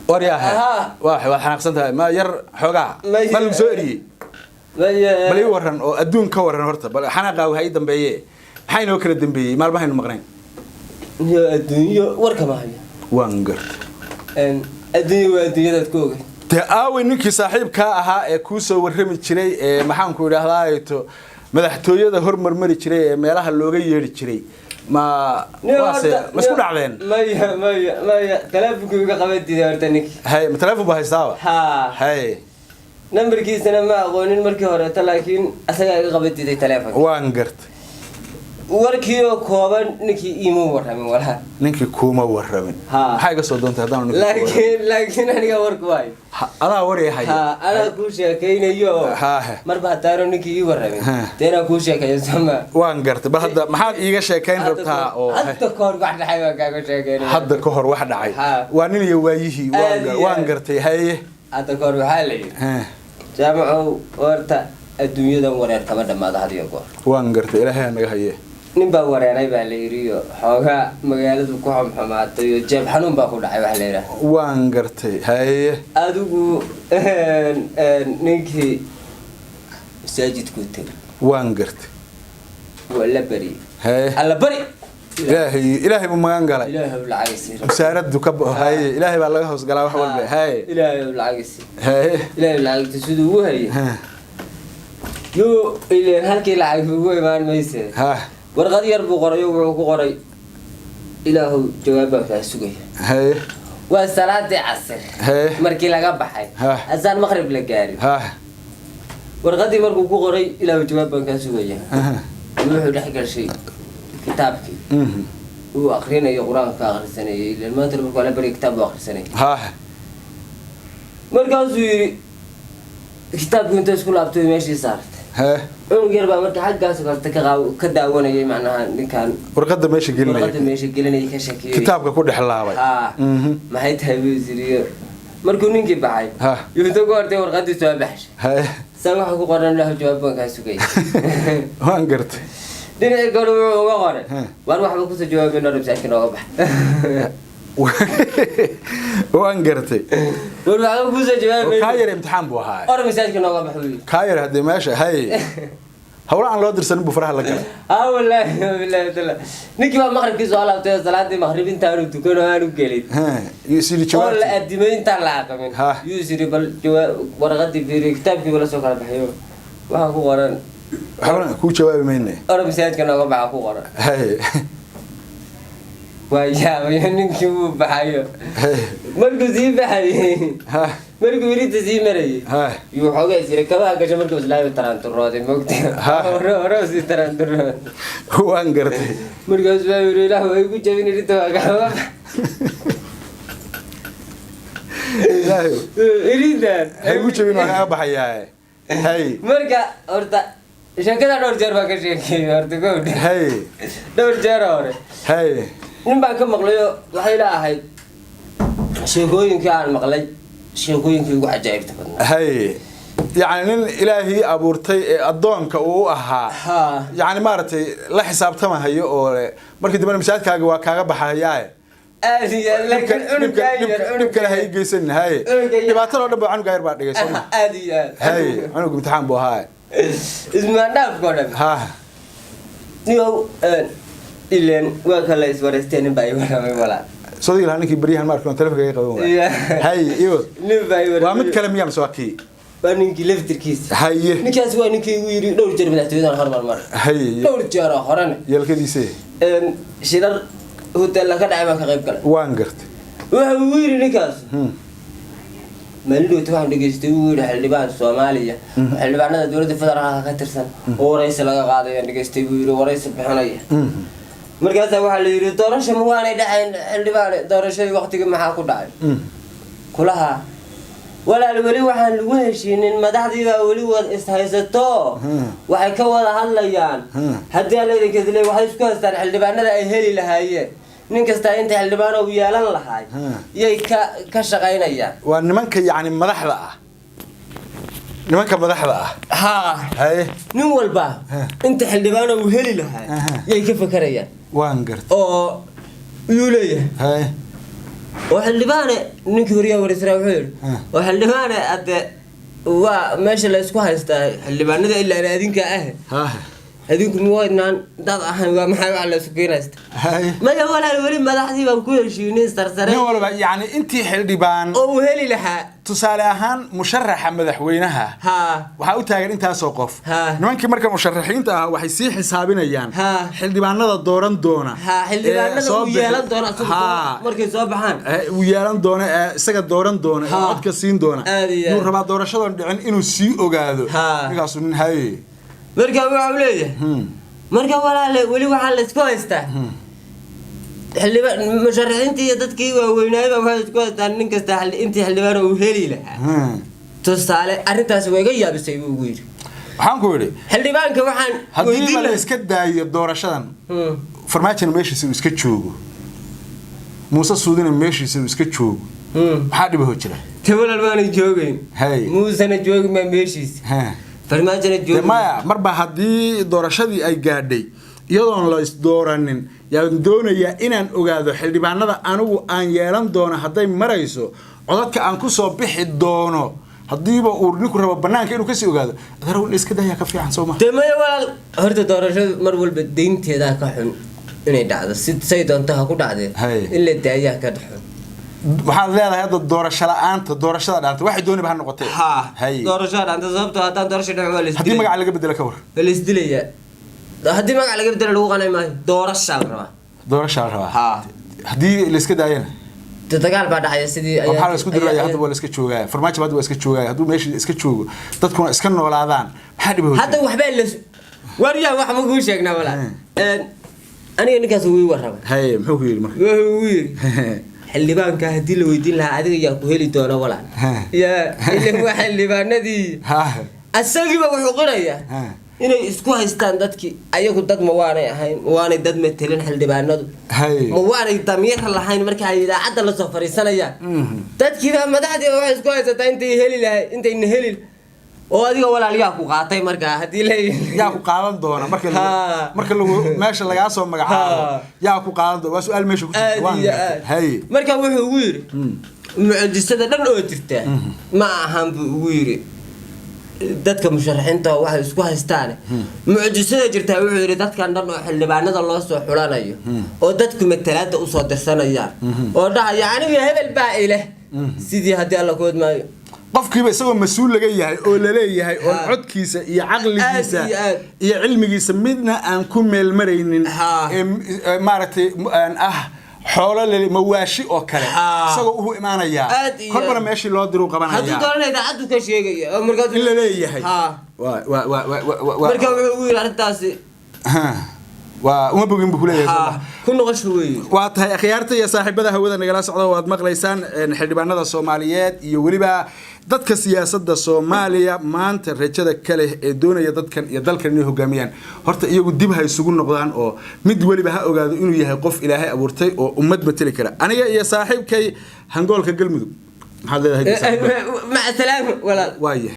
Waryaahe. Ahaa. Waad xanaaqsan tahay, ma yar xoogaa Ma- ma lagu soo eriyey? Maya. Bal ii waran oo adduun ka waran horta, bal xanaaqaa waxa ii dambeeye, maxaa inoo kala dambeeyey maalmahaynu maqnayn? Iyo adduunyo warkama hayo. Waan gartay. Adduunyo waa adduunyadaad ku ogay. Dee aawey ninkii saaxiibkaa ahaa ee kuu soo warrami jiray ee maxaanku idhaahdaa madaxtooyada hormarmari jiray ee meelaha looga yeedhi jiray? Ma waase ma isku dhacdeen? Maya, maya, maya, taleefonkii iga qaban diiday horta ninkii. Hay, ma telefoon baa haystaaba? Haa. Hay. Nambarkiisana ma aqoonin markii horeeto, laakiin asagaa iga qaban diiday taleefonka. Waan gartay. Warkii oo kooban, ninkii iima warramin walaa. Ninkii kuuma warramin? Haa. Maxaa iga soo doontay haddaan ninkii kuu warramin? Laakiin aniga warku waayo. Adaa wari haya. Ha, anaa kuu sheekaynayo. Haa. Marba haddaanu ninkii ii warramin, Ha. dee inaan kuu sheekeeyo sooma? Waan gartay. Bal hadda maxaad iiga sheekayn rabtaa oo Hadda ka hor wax dhacay baan kaaga sheekeynaya. Hadda ka hor wax dhacay? Haa. Waa nin iyo waayihii. Aad iyo waan aad. gartay, haye. Hadda ka hor waxaa la yidhi, Jaamacow, horta adduunyadan wareer kama dhammaado had iyo goor. Waan gartay, ilaahay ha naga haye. Nin baa wareeray baa la yidhi, iyo xoogaa magaaladu ku xumxumaatay iyo jeeb xanuun baa ku dhacay waxa la yidhaha. Waan gartay, haye. Adigu ninkii masaajidkuu tegay. Waan gartay. Waa la baryay. Haye. Alla bari. Ilaahay, ilaahay buu magan galay. Ilaahay lacagisi. Wasaaradu ka baxo, haye, ilaahay baa laga hoos galaa wax walba, haye. Ilaahay lacagisi. Haye. Ilaahay lacagta siduu ugu hayay Ha. yuu ileen halkii lacag ugu imaan mayse. Ha. Warqad yar buu qoray oo wuxuu ku qoray: "Ilaahow, jawaab baan kaa sugaya." Haye. Waa salaadii casir Haye. markii laga baxay, Ha. asaan maqrib la gaarin. Ha. Warqadii markuu ku qoray "Ilaahow, jawaab baan kaa sugaya", Aha. wuxuu dhex gashay kitaabkii uu akrinayo, qur-aanka akhrisanayay, ileen maanta markuu alla bariga kitaab buu akhrisanayay. Ha. Markaasuu yidhi kitaabkii inta isku laabtay meeshii saartay. Haye. Cunug yar baa marka xaggaas karta ka daawanayay, macnaha ninkan warqadda meesha warqada gelinaya, meesha gelinaya, ka shakiyay, kitaabka ku dhex laabay. Haa. Maxay tahay buu isiriyo. Markuu ninkii baxay, Ha. yuu inta ku hortay warqadii soo baxshay. Haye. Saa waxa ku qoran: "Ilaahu, jawaab baan kaa sugay." Waan gartay. Dhinacii kale wuxuu uga qoray: Ha. "Waar waxba kusoo jawaabayno, masaajidka nooga bax." Waan gartay. "War waxba kusoo kaa jawaabayno, yar imtixaan buu ahaa. or masaajidka nooga bax," buu yidhi. Kaa yar haddee meesha, haye, hawla aan loo dirsanin buu faraha la galay. Haa, wallaahi billahi taala, ninkii baa maqribkii soo laabtay oo salaadii maqrib intaanu tukan oo aanu gelin Ha, iyo is yidhi oo la jawaabtii. addimay intaan la aqamin, Ha. yuu is yidhi bal jawaab warqadii fiiriyo, kitaabkiiba la soo kala baxayo, waxaa ku qoran Waxbana kuu jawaabi mayne. "Or masaajidka nooga baxa" ku qoran. Haye. Waa yaabayo, ninkii wuu baxayo. Haye. Markuu sii baxayay, ha markuu irinta sii marayay, ha yuu xoogaa is yiri kabaha gasho. Markuu islaami taraanturooday mogta, Ha. hore hore usii taraanturooday. Waan gartay. Markaas baa yiri: "Ilaah, waa igu jabin, irinta waa kaba Ilaahay irintan." Ha igu jabin, waan kaga baxayaa, hay. Marka horta sheekada dhowr jeer baa ka sheekeeyey horta gowdha. Hay. Dhowr jeer hore Hay. nin baan ka maqlayo, waxay la ahayd sheekooyinkii aan maqlay sheekooyinkii ugu cajaa'ibta badnaa. Hay, yacni nin ilaahii abuurtay ee addoonka uu u ahaa, Ha. yacni maaragtay la xisaabtamahayo oo markii dambena masaajidkaaga waa kaaga baxayaaye. Aad iyo aad, laakiin cunugaa yar, Dhib kale ha ii geysanin, haye. Cunuga yar. Dhibaatada oo dhan ba cunuga yar baa dhigay, sooma? Aad iyo aad. Haye, cunug imtixaan buu ahaa. Ismaandhaafkoo dhan. Ha. Niyow, ileen waa kala iswaraysteen, nin baa ii warramay walaa. Soo lahaa ninkii baryahan ma arkin, telefonka iga qaban waaya. Haye, iyo Nin baa ii warramay. Waa mid kale miyaa mise waa kii? Waa ninkii laftirkiisa. Haye. Ninkaas waa ninkii igu yidhi dhowr jeer madaxtooyadan hormar mar, Haye. dhowr jeer oo horena Yeelkadiise. Shirar hoteella ka dhacay baan ka qayb galay. Waan gartay. Waxa uu yidhi ninkaas: maalin dhowta waxaan dhegeystay, uu yidhi, xildhibaan Soomaaliya oo xildhibaanada dowladda federaalka ka tirsan oo waraysi laga qaaday aan dhegeystay, buu yidhi, waraysi bixinaya. Markaasaa waxaa la yidhi: "Doorasho ma waanay dhacayn xildhibaan? Doorashadii waqtigii maxaa ku dhacay?" Kulaha: "Walaal, weli waxaan lagu heshiinin, madaxdii baa weli wad ishaysato, waxay ka wada hadlayaan haddii alla idinka dilay, waxay isku haystaan xildhibaanada ay heli lahaayeen, nin kastaa inta xildhibaan uu yeelan lahaay yay ka shaqaynayaan." Waa nimanka yacni madaxda ah, nimanka madaxda ah. Haa. Haye. Nin walba inta xildhibaano uu heli lahaa yay ka fakarayaan. Waan gartay. Oo yuu leeyahay. Haye. Oo xildhibaane ninkii horiyaa wareysraa wuxuu yidhi, oo xildhibaane hadde waa meesha la isku haystaa xildhibaanada ilaa adinka ah, adinku miwaydnaan dad ahayn, waa maxay wax la isku keenaysta? Maya walaal, weli madaxdii baan ku heshiinay sarsare. Nin walba yani intii xildhibaan oo uu heli lahaa. Tusaale ahaan musharaxa madaxweynaha waxaa u taagan intaasoo qof. Nimankii marka musharaxiinta ah waxay sii xisaabinayaan xildhibaanada dooran doona, xildhibaanada ee soo uu yeelan doono asagu markay soo baxaan. Ee uu yeelan doono, ee isaga dooran doona, ee codka siin doona. Aad iyo aad. Yuu rabaa doorashadan dhicin inuu sii ogaado. Ninkaasu nin haye. Marka wuxuu leeyahay, marka walaale weli waxaa la isku haystaa xildhibaan, musharaxiintii iyo dadkii waaweynaayba waxay isku haystaan nin kasta intii xildhibaan uu heli lahaa. Tusaale arrintaasi waa iga yaabisay, buu ugu yidhi. Waxaan ku idhi, xildhibaanka waxaan haddiiba weydiin la lahaa iska daayo doorashadan, Farmaajona meeshiisa uu iska joogo, Muuse Suudina meeshiisa uu iska joogo, maxaa dhibaho jira? Te walaal waanay joogeyn. Muusena joogi maa meeshiisa, Farmaajona dee joogi. Maya, marba haddii doorashadii ay gaadhay iyadoon la isdooranin, yaan doonayaa inaan ogaado xildhibaanada anigu aan yeelan doono hadday marayso, codadka aan kusoo bixi doono, haddiiba uu ninku rabo banaanka inuu kasii ogaado, adeer in iska dayaa ka fiican, soo ma? Dee maya walaal, horta doorashadu mar walba deynteedaa ka xun inay dhacdo, si say doonto ha ku dhacdee, in la daayaa ka xun. Waxaad leedahay hadda doorasho la-aanta doorashada dhaanta, waxay dooniba ha noqotee. Doorashada dhacda, sababtoo haddaan doorasho dhicin waa la haddii isdilaya. Magaca laga bedelo ka war? Waa la isdilayaa. Haddii magac laga bedelo lagu qanay maayo, doorashaa la rabaa. Doorashaa la rabaa. Haddii la iska daayana? Dee dagaal baa dhacaya sidii. Oo maxaa la isku diraya? Hadda waa la iska joogaya, Farmaajo hadda waa iska joogaya. Hadduu meesha iska joogo, dadkuna iska noolaadaan, maxaa dhiba? Hadda waxbaa la waryaa, wax ma kuu sheegnaa walaal? Aniga ninkaas wuu ii warramay. Haye, muxuu ku yidhi marka? Wuxuu ugu yidhi, xildhibaanka haddii la weydiin lahaa adiga yaa ku heli doona walaal, yaa ilan waa xildhibaanadii, asagiiba wuxuu qirayaa inay isku haystaan dadkii ayagu dad ma waanay ahayn, ma waanay dad matelin xildhibaanadu, ma waanay damiir lahayn marka ay idaacadda lasoo fadhiisanayaan. Dadkiiba madaxdiiba waxay isku haysataa intay heli lahay, intayna heli, oo adiga walaal yaa ku qaatay markaa haddii la Yaa ku qaadan doona marka marka lagu meesha lagaa soo magacaabo? Yaa ku qaadan doona waa su-aal meesha ku jirta. Aad waan iyo gartay. aad. Marka wuxuu ugu yidhi, mucjisada dhan oo jirta ma ahan, buu ugu yidhi, dadka musharaxiinta oo waxay isku haystaan. Mucjisada jirtaa, wuxuu yidhi, dadkan dhan oo xildhibaanada loo soo xulanayo oo dadku matalaada usoo dirsanayaan oo dhahaya aniga hebel baa ileh, sidii haddii alla kood maayo. Qofkiiba isagoo mas-uul laga yahay oo laleeyahay oon codkiisa iyo caqligiisa Aad iyo aad. iyo cilmigiisa midna aan ku meelmaraynin, ee maaragtay aan ah xoolo lele mawaashi oo kale, isagoo uhu imaanayaa, Aad iyo kolbana aad. meeshii loo diruu Hadduu qabanaya. doonana idaacaddu ka sheegaya oo markaas In la leeyahay waa Marka wuxuu ugu yidhi arrintaasi waa uma bogin buu kuleeyahay, soo ma? Ku noqosho weeye. Waa tahay, akhyaarta iyo saaxiibada hawada nagala socda, waad maqlaysaan xildhibaanada Soomaaliyeed iyo weliba dadka siyaasadda Soomaaliya maanta rajada ka leh ee doonaya dadkan iyo dalkan inay hogaamiyaan, horta iyagu dib ha isugu noqdaan oo mid weliba ha ogaado inuu yahay qof Ilaahay abuurtay oo ummad mateli kara. Aniga iyo saaxiibkay Hangoolka Galmudug, maxaad leedahay saaxiibka? Maca salaama walaal. Waa yahay.